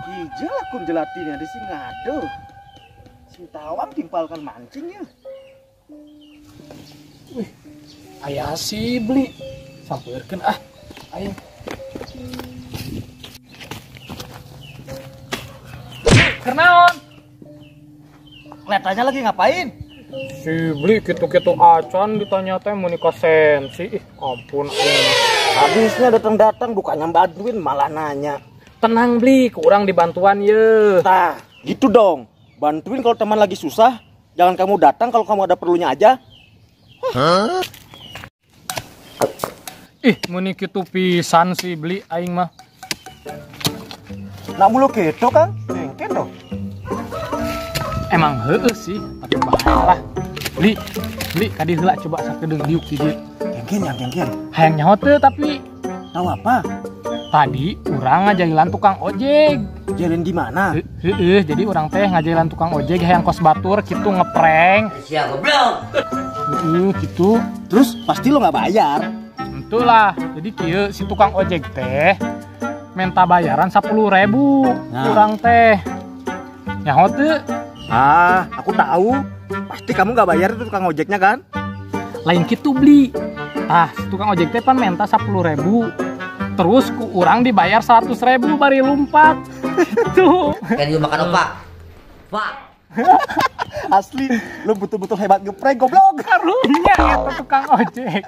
Hijau akun jelatinnya di sini aduh. Si tawang timpalkan mancingnya. Wih, ayah si beli sampeurkeun ah. Aing. Kenaon? Kelihatannya lagi ngapain? Si beli kitu-kitu acan ditanya teh mun ka sensi. Ih, ampun aing. Habisnya datang-datang bukannya bantuin malah nanya. Tenang beli, kurang dibantuan ye. Tah, gitu dong. Bantuin kalau teman lagi susah. Jangan kamu datang kalau kamu ada perlunya aja. Hah? Ih, meni kitu pisan sih beli aing mah. Nak mulu kitu, Kang? Bengken dong. Emang heueuh sih, tapi bahaya lah. Beli, beli kadi heula coba sakedeung diuk di dieu. Gengken ya, gengken. Hayang nyaho teu tapi tahu apa? Tadi urang ngajailan tukang ojek. Jalan gimana? Heeh, jadi urang teh ngajailan tukang ojek hayang kos batur kitu ngeprank. Sia goblok. Heeh, gitu. Terus pasti lo nggak bayar. Itulah. Jadi kieu si tukang ojek teh minta bayaran 10.000. Nah. Urang teh. Nyaho teu? Ah, aku tahu. Pasti kamu nggak bayar itu tukang ojeknya kan? Lain kitu beli. Ah, si tukang ojek teh pan minta 10.000. Terus ku urang dibayar 100.000 bari lumpat. Tuh. Kan lu makan opak. Pak. Asli, lu betul-betul hebat ngeprank goblok. Karunya eta tukang ojek.